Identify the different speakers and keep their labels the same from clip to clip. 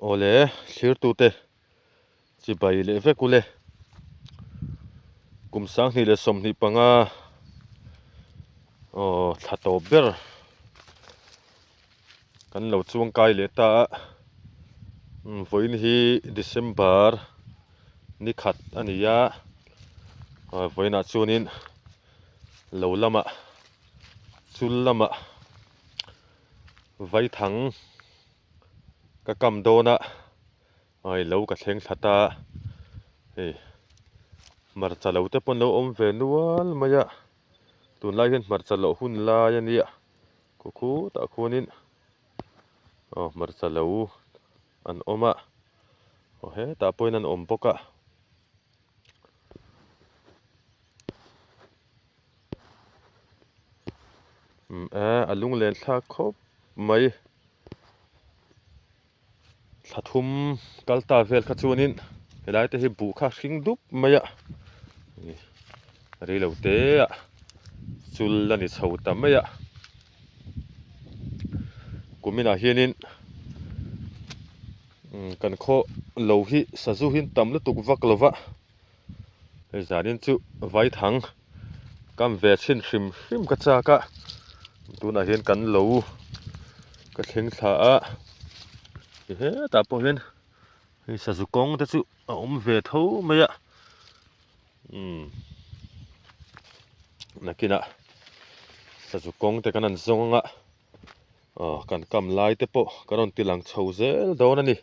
Speaker 1: Awle thlirtute chibai leh vek ule kum 2025 aw thla tawp ber kan lo chuang kai leh ta a vawiin hi December ni khat a ni a vawiinah chuanin lo lamah chul lamah vaithang ka kam dawn a ai lo ka thleng thla ta hei hmarcha lo te pawh an lo awm ve nual mai a tunlai hian hmarcha loh hun lai a nia khaw khutah khuanin aw hmarcha lo an awm a aw hetah pawhin an awm bawk a. Umm e a lunglen thlak khawp mai thla thum kal ta vel kha chuanin helai te hi buh kha hring dup mai a rei lo te ah chul a ni chho ta mai a kuminah hianin umm kan khaw lo hi sazu hi an tam lutuk vak lo va. Hei zanin chu vaithang kam ve chhin hrim hrim ka chak a tunah hian kan lo ka thleng thla a ti hetah pawh hian hei sazu kawng te chu a awm ve tho mai a umm nakinah sazu kawng te kan han zawng ang a aw kan kam lai te pawh kan rawn ti lang chho zel dawn a ni.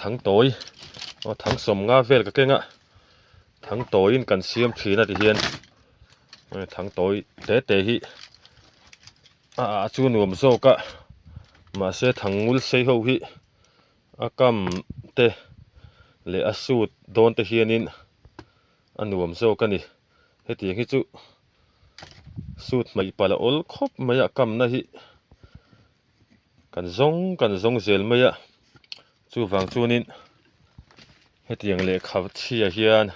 Speaker 1: Thang tawi aw thang sawm nga vel ka keng a thang tawiin kan siam thin a ti hian thang tawi te te hi a ah chu nuam zawk a mahse thang ngul sei ho hi a kam te leh a sut dawn te hianin a nuam zawk a ni hetiang hi chu sut hmaih palh a awl khawp mai a kamna hi. Kan zawng kan zawng zel mai a, chuvang chuanin hetiang lehkha chhia hian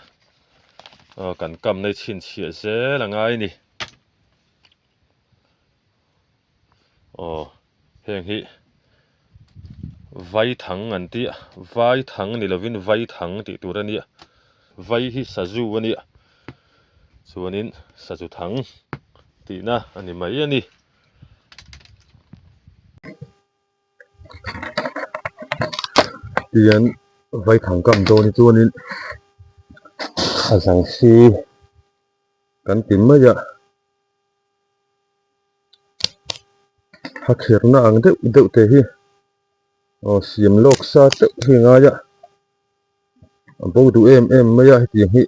Speaker 1: aw kan kam na chhinchhiah zel a ngai a ni. Aw heng hi vaithang an tih a, vaithang ni lovin vaithang tih tur a nia, vai hi sazu a nia, chuanin sazu thang tihna a ni mai a ni.
Speaker 2: Tihian vaithang kam dawn hi chuanin a zang si kan ti mai a a khirhna ang deuh deuh te hi aw siam lawk sa teuh hi a ngai a a bo duh em em mai a hetiang hi.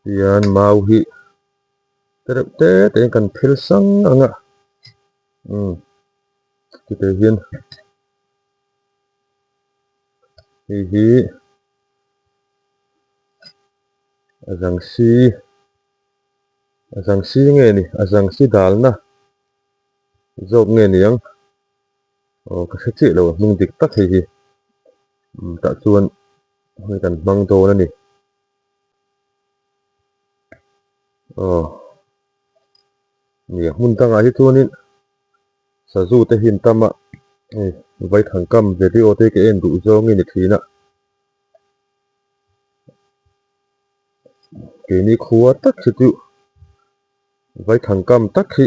Speaker 2: Tihian mau hi te reuh te te in kan phel sang ang a umm chutah hian hei hi a zang si a zang si nge ni a zang si dalna zawk nge ni ang aw ka hre chiah lo a hming dik tak hei hi umm tah chuan. Hei kan hmang dawn a ni. Aw nia hmun dangah hi chuanin sazu te hi an tam a hei vaithang kam video te hi ka en duh zawng hi a ni thin a. Keini khua tak hi chu vaithang kam tak hi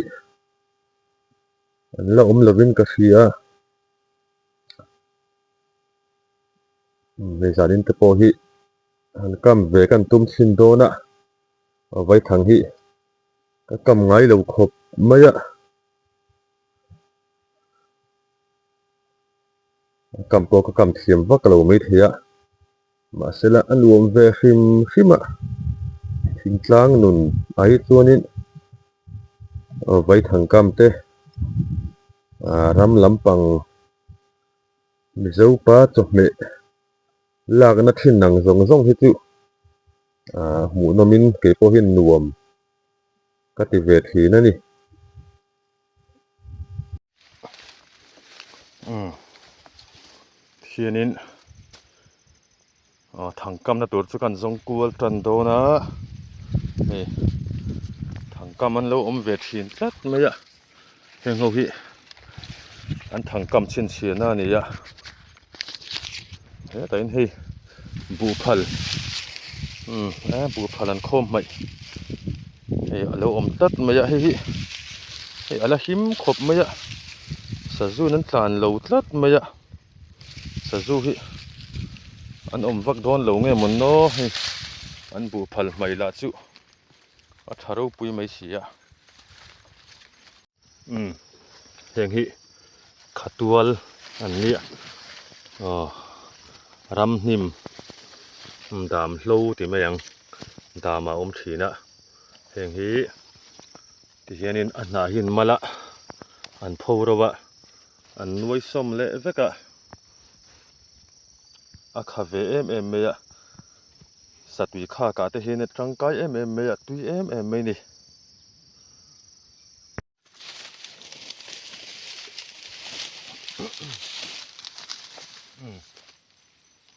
Speaker 2: an la awm lovin ka hria. Hei zanin te pawh hi han kam ve kan tum chhin dawn a, vaithang hi ka kam ngai lo khawp mai a, a kam pawh ka kam thiam vak lo maithei a, mahse la a nuam ve hrim hrim a, thingtlang nun ah hi chuanin vaithang kam te ah ram lampang. Mizopa chawhmeh lakna thin ang zawng zawng hi chu ah hmuhnawmin kei pawh hian nuam ka ti ve thin a ni.
Speaker 1: Umm hianin. Aw thangkamna tur chu kan zawng kual tan dawn a hei thangkam an lo awm ve thin tlat mai a heng ho hi an thangkam chhinchhiahna a ni a hetah hian hei buhphal umm a buhphal an khawm hmaih hei a lo awm tlat mai a hei hi hei a la him khawp mai a sazu in an tlan lo tlat mai a. Sazu hi an awm vak dawn lo nge maw naw hei an buh phal hmai lah chu a tha ropui mai si a umm heng hi khatual an nia aw ramhnim dam hlo ti mai ang dam ah a awm thin a heng hi tihianin a hnah hi an mal a an pho ro a. An nuai sawm leh vek a, a kha ve em em mai a, satui khak ah te hian a tangkai em em mai a, tui em em mai a ni.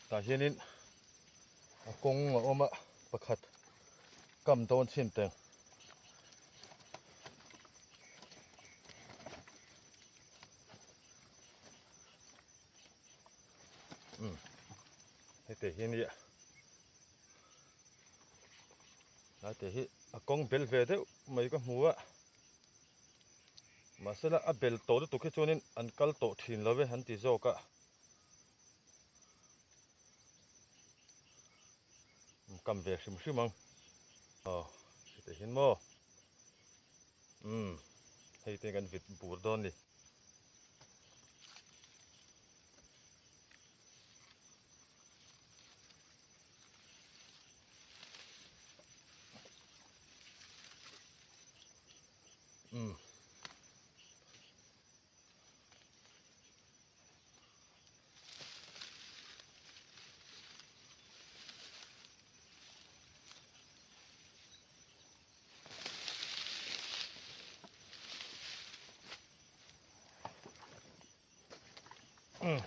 Speaker 1: Tah hianin a kawng a awm a pakhat kam dawn chhin teng. Heti hi nia heti hi a kawng bel ve deuh mai ka hmu a mahsela a bel tawh lutuk hi chuanin an kal tawh thin lo ve an ti zawk a kam ve hrim hrim ang aw heti hian maw. Umm hei te kan vit bur dawn ni. Umm.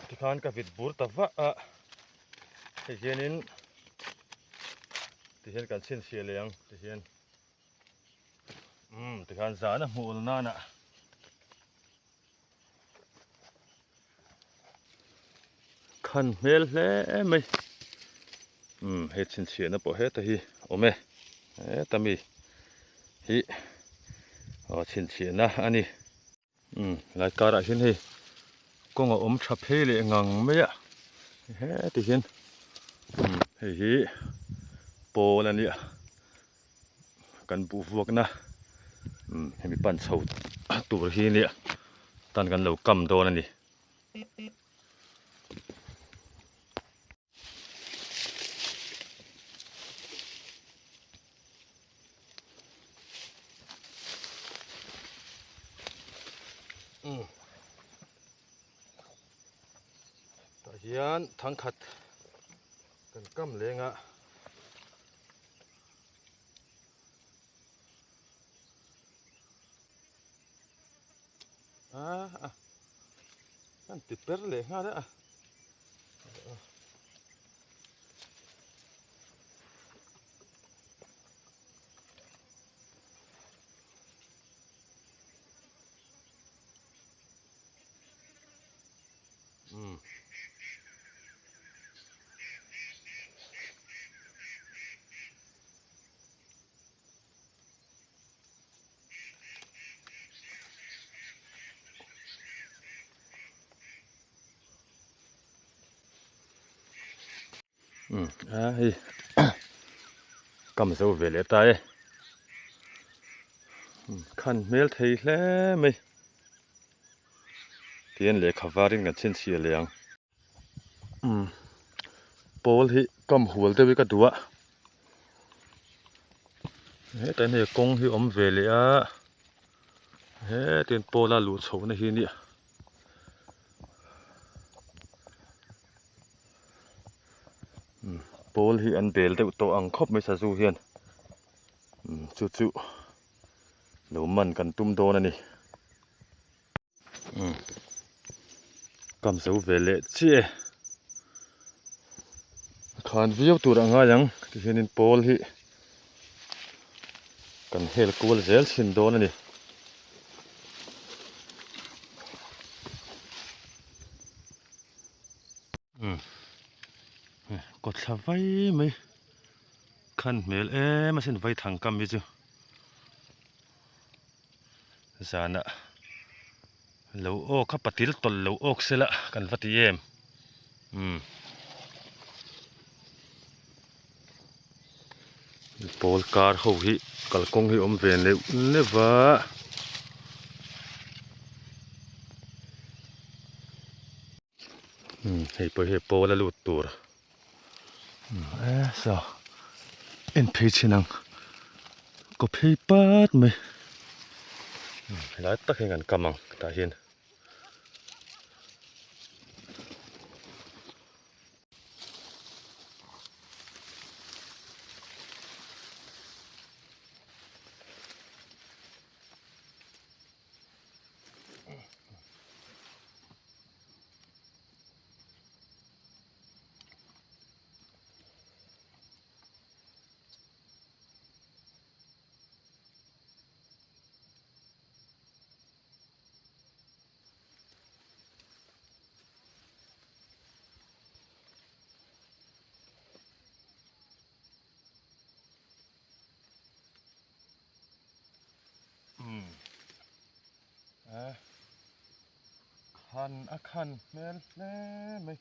Speaker 1: Tikhan ka vit bur ta vah a hei hianin tihian kan chhinchhiah leh ang tihian umm tikhan zan a hmuh awl nana Khan hmel hle mai umm hei chhinchhiahna pawh heta hi awm e heta mi hi aw chhinchhiahna a ni umm lai karah hian hei kawng a awm tha phei leh ngang mai a heti hian umm hei hi pawl a nia kan buh vuakna umm hemi pan chho tur hi nia tan kan lo kam dawn a ni. Umm tah hian thangkhat kan kam leng a. A an ti per leh nghal a. Umm. Umm a hei kam zo ve leh ta e khan hmel thei hle mai tihian lehkha varin kan chhinchhiah leh ang. Umm pawl hi kam hual deuh hi ka duh a hetah hian hei kawng hi awm ve leh a hetin pawl a luh chhoh na hi nia umm pawl hi an bel deuh tawh ang khawp mai sazu hian umm chu chu lo man kan tum dawn a ni. Umm kam zo ve leh chiah e. Khan viau tur a ngai ang tihianin pawl hi kan hel kual zel chhin dawn a ni. Umm kawthla vai mai khan hmel em asin vai thang kam hi chu zanah lo awk a patil tawlh lo awk sela kan va ti em umm pawl kar ho hi kalkawng hi awm ve neuh neuh va. Umm hei pawh hi pawl a lut tur umm e saw en phei chhin ang kaw phei pat mai umm helai tak hian kan kam ang tah hian. Umm eh khan a khan hmel hle mai.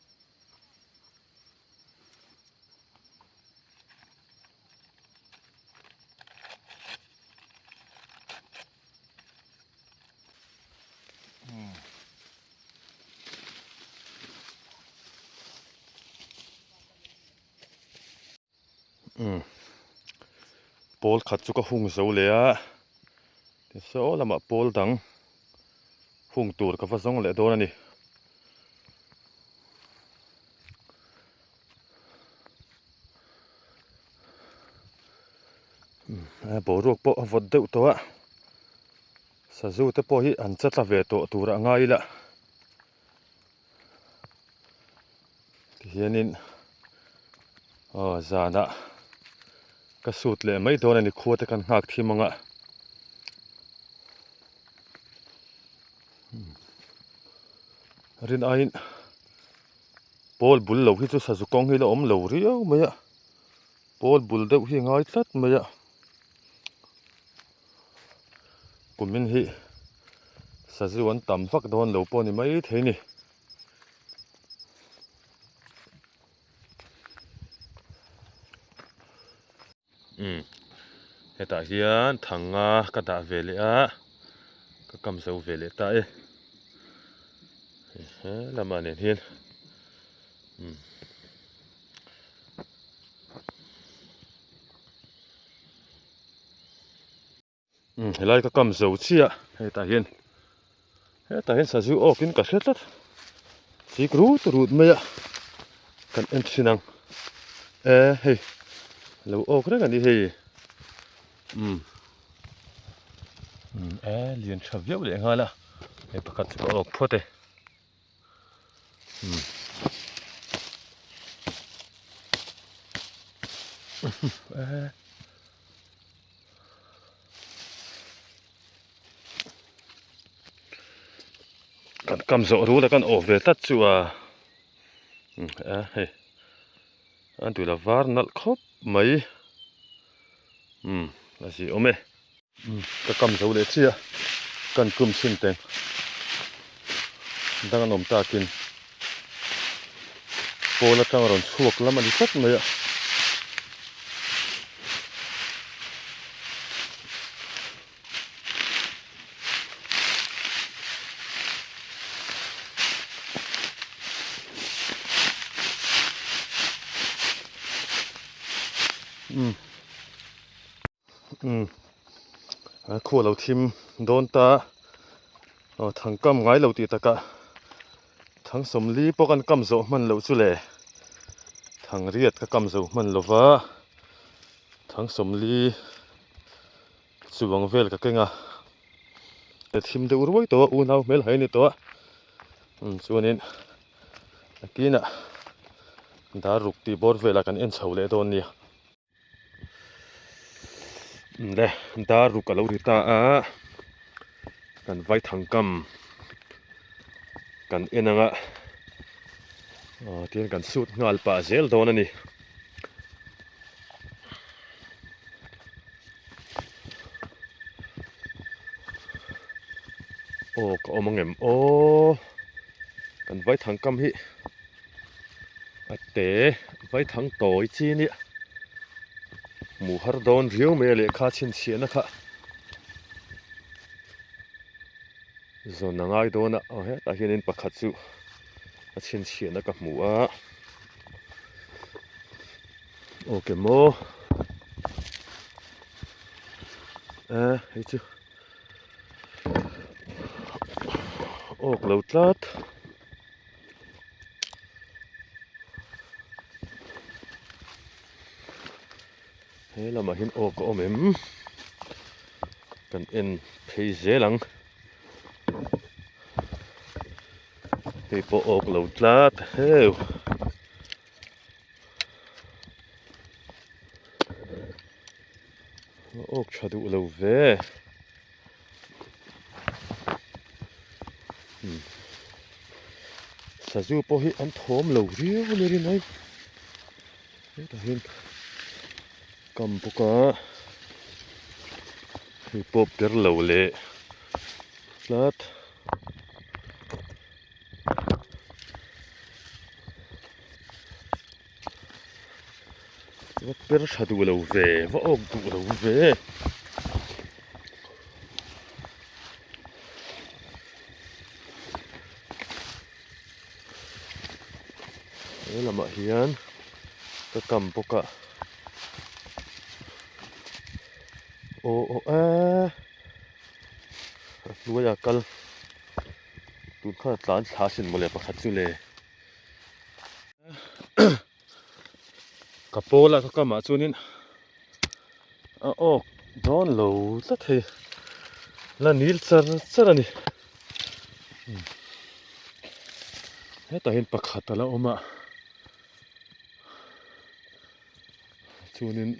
Speaker 1: Umm pawl khat chu ka hung zo leh a tisaw lamah pawl dang hung tur ka va zawng leh dawn a ni. Umm boruak pawh a vawt deuh tawh a sazu te pawh hi an che tla ve tawh tur a ngai ila tihianin aw zanah ka sut leh mai dawn a ni khua te kan nghak thim ang a rin aiin pawl bul lo hi chu sazu kawng hi la awm lo riau mai a. Pawl bul deuh hi a ngai tlat mai a, kumin hi sazu an tam vak dawn lo pawh a ni mai thei a ni. Umm hetah hian thanga ka dah ve leh a, ka kam zo ve leh ta e, he lamah nen hian umm. Umm helai ka kam zo chiah hetah hian hetah hian sazu awk in ka hre tlat chik rut rut mai a kan en thin ang e hei lo awk reng a ni hei umm umm e lian tha viau leh nghal a hei pakhat chu ka awk phawt e. Kan kam zawh rul a kan awh ve tlat chu a a hei a dul a var nalh khawp mai umm a zia awm e. Ka kam zo leh chiah kan tum chhin teng dang an awm takin pawl atang a rawn chhuak lam a ni tlat mai a. Umm a khua lo thim dawn ta aw thang kam ngai lo tih takah thang sawmli pawh kan kam zawh hman loh chu le thang riat ka kam zo hman lo va thang sawmli chuang vel ka keng a thim deuh ruai tawh a unau hmel hai a ni tawh a umm chuanin a kinah. Dar ruk tih bawr velah kan en chho leh dawn nia. Le dar ruk a lo ri ta a, kan vaithang kam kan en anga aw tihian kan sut nghal pah zel dawn a ni. Aw ka awm angem aw kan vaithang kam hi a te vaithang tawi chi nia hmuh har dawn riau mai a lehkha chhinchhiahna kha zawn a ngai dawn a aw hetah hianin pakhat chu a chhinchhiahna ka hmu a okay maw e hei chu awk lo tlat. He lamah hian awk a awm em? Kan en phei zel ang. Hei pawh awk lo tlat heu. Awk tha duh lo ve. Sazu pawh hi an thawm lo riau a ni rin ai hetah hian kam bawk a hei pawp ber lo leh tlat. Va per tha duh lo ve va awk duh lo ve he lamah hian ka kam bawk a aw aw eee a hnuaiah kal tun khan a tlan thla asin mawle pakhat chu le. Ka pawl a ka kamah chuanin a awk dawn lo tlat hei la nil char char a ni hetah hian pakhat a la awm a chuanin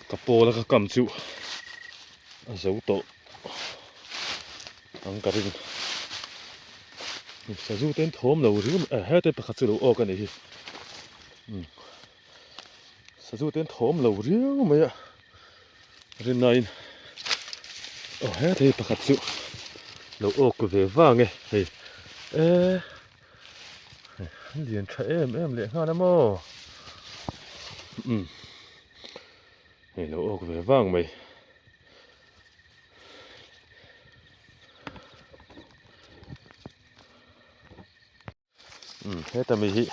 Speaker 1: ka pawl a ka kam chu a zo tawh ang ka ring sazu te an thawm lo riau mai eh hete pakhat chu lo awk a nih hi umm sazu te an thawm lo riau mai a rinaiin aw hete hi pakhat chu lo awk ve vang e hei eh. An lian tha em em leh nghal a maw umm hei lo awk ve vang mai umm heta mi hi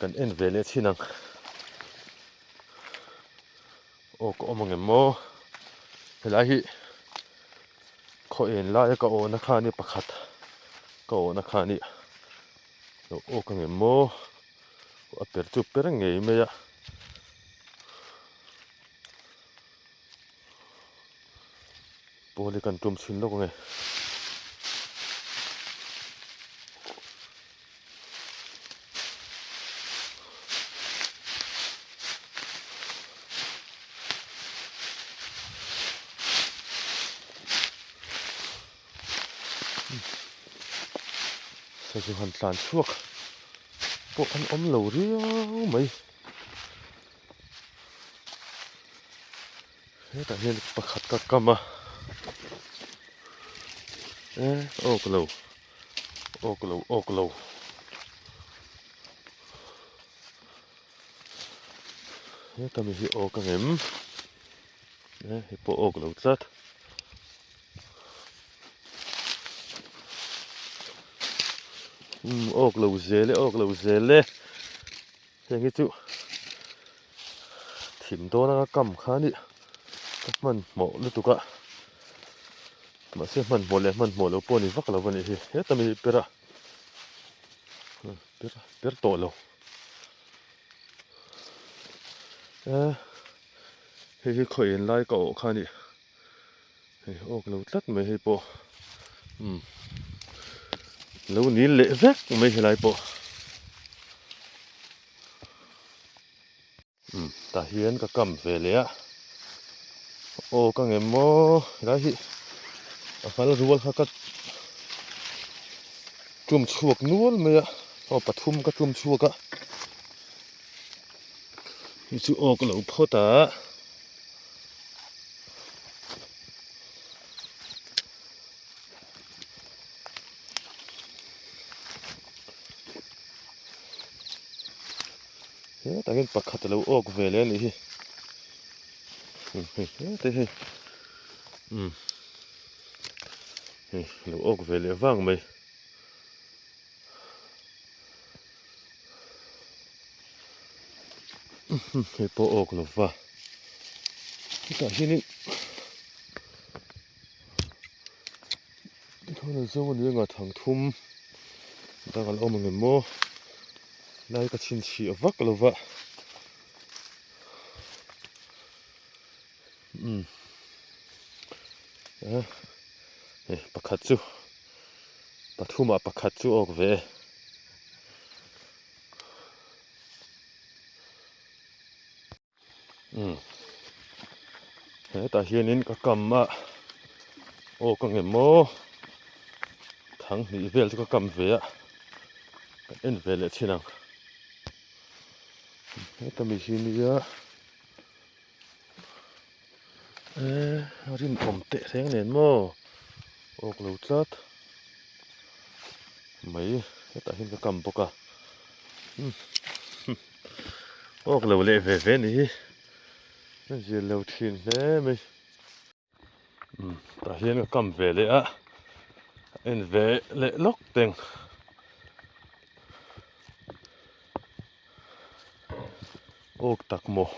Speaker 1: kan en ve leh chin ang aw ka awm angem maw helai hi. Khaw en laia ka awhna kha a ni pakhat ka awhna kha a ni lo awk ang em maw a per chu per ngei mai a pawl hi kan tum chhin lawk ang e. Sazu han tlan chhuak pawh an awm lo riau mai hetah hian pakhat ka kam a e awk lo awk lo awk lo. Heta mi hi awk ang em? E hei pawh awk lo tlat. Umm awk lo zel e awk lo zel e heng hi chu thim dawn anga kam kha a nih ka hmanhmawh lutuk a mahse hmanhmawh leh hmanhmawh lo pawh a ni vak lo a nih hi heta mi hi per a per per tawh lo. Eh hei hi khaw en lai ka awh kha a ni hei awk lo tlat mai hei pawh umm lo nil leh vek mai helai pawh. Tah hian ka kam ve leh a, aw ka ngem maw helai hi a nghal rual kha ka tum chhuak nual mai a, aw pathum ka tum chhuak a, hei chu aw ka lo phawt a. Hetah hian pakhat a lo awk ve leh a nih hi hei hete hei umm hei a lo awk ve leh vang mai hei pawh a awk lo va hetah hianin Tikhan a zawng a ni anga thang thum dang a la awm ang em maw lai ka chhinchhiah vak lo va umm eh hei pakhat chu pathumah pakhat chu a awk ve e. Umm hetah hianin ka kam a aw ka ngem maw thang hnih vel chu ka kam ve a ka en ve leh thin ang heta mi hi nia eh rinawm teh reng nen maw awk lo tlat mai hetah hian ka kam bawk a umm. Awk lo leh ve ve ni hi a zir lo thin hle mai umm tah hian ka kam ve leh a en ve leh lawk teng awk tak maw.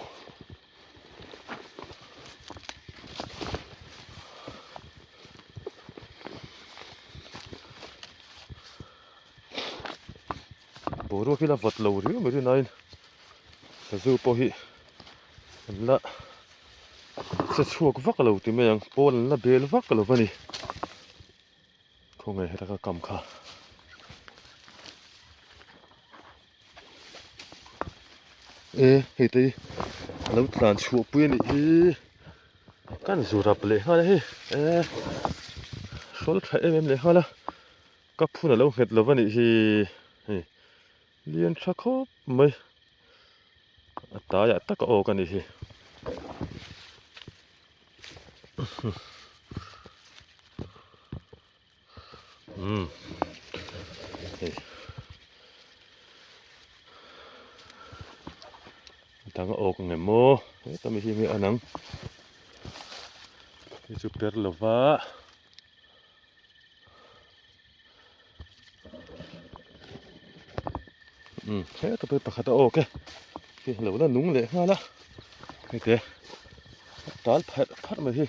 Speaker 1: Boruak hi la vawt lo riau mai rin aiin sazu pawh hi an la che chhuak vak lo ti mai ang pawl an la bel vak lo va ni khawnge heta ka kam kha. E hei te hi a lo tlan chhuah pui a nih hi kan zu rap leh nghal a hei e hrawl tha em em leh nghal a. Ka phun a lo nghet lo va nih hi hei lian tha khawp mai a taiah tak a awk a nih hi umm hei dang a awk ang em maw heta mi hi nge a nang hei chu per lova. Umm heta pawh hi pakhat a awk e khi lo la nung leh nghal a hei te a tal pharh pharh mai hi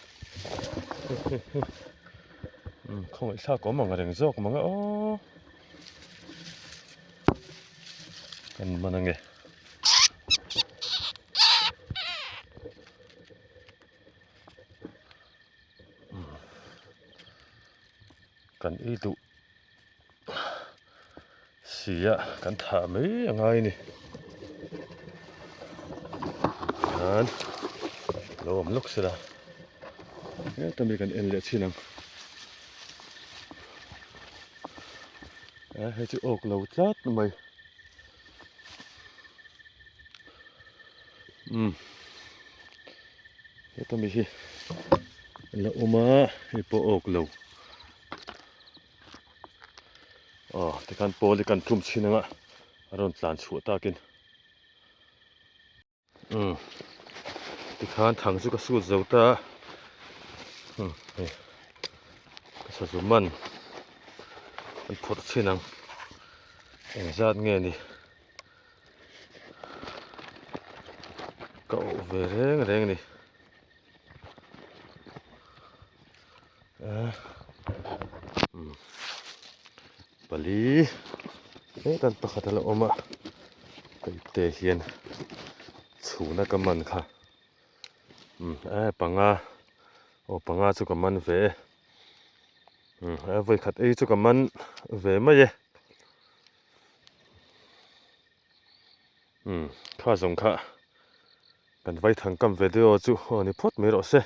Speaker 1: umm khawngaih thlak awm ang reng zawk mang e aw kan man ange. Kan ei duh si a kan thah mai a ngai a ni khan lo awm lawk sela heta mi kan en leh chin ang eh hei chu awk lo tlat mai umm. Heta mi hi a la awm a hei pawh a awk lo aw tikhan pawl hi kan tum chhin anga a rawn tlan chhuah takin umm tikhan thang chu ka sut zo ta a umm hei ka sazu man an phawrh chhin ang engzat nge ni. Ka awh ve reng reng a ni umm pali hetan pakhat a la awm a keite hian chhuna ka man kha umm eh panga aw panga chu ka man ve e umm eh vawikhat ei chu ka man ve mai e. Umm kha zawng kha Kan vaithang kam video chu aw ni phawt mai rawh se.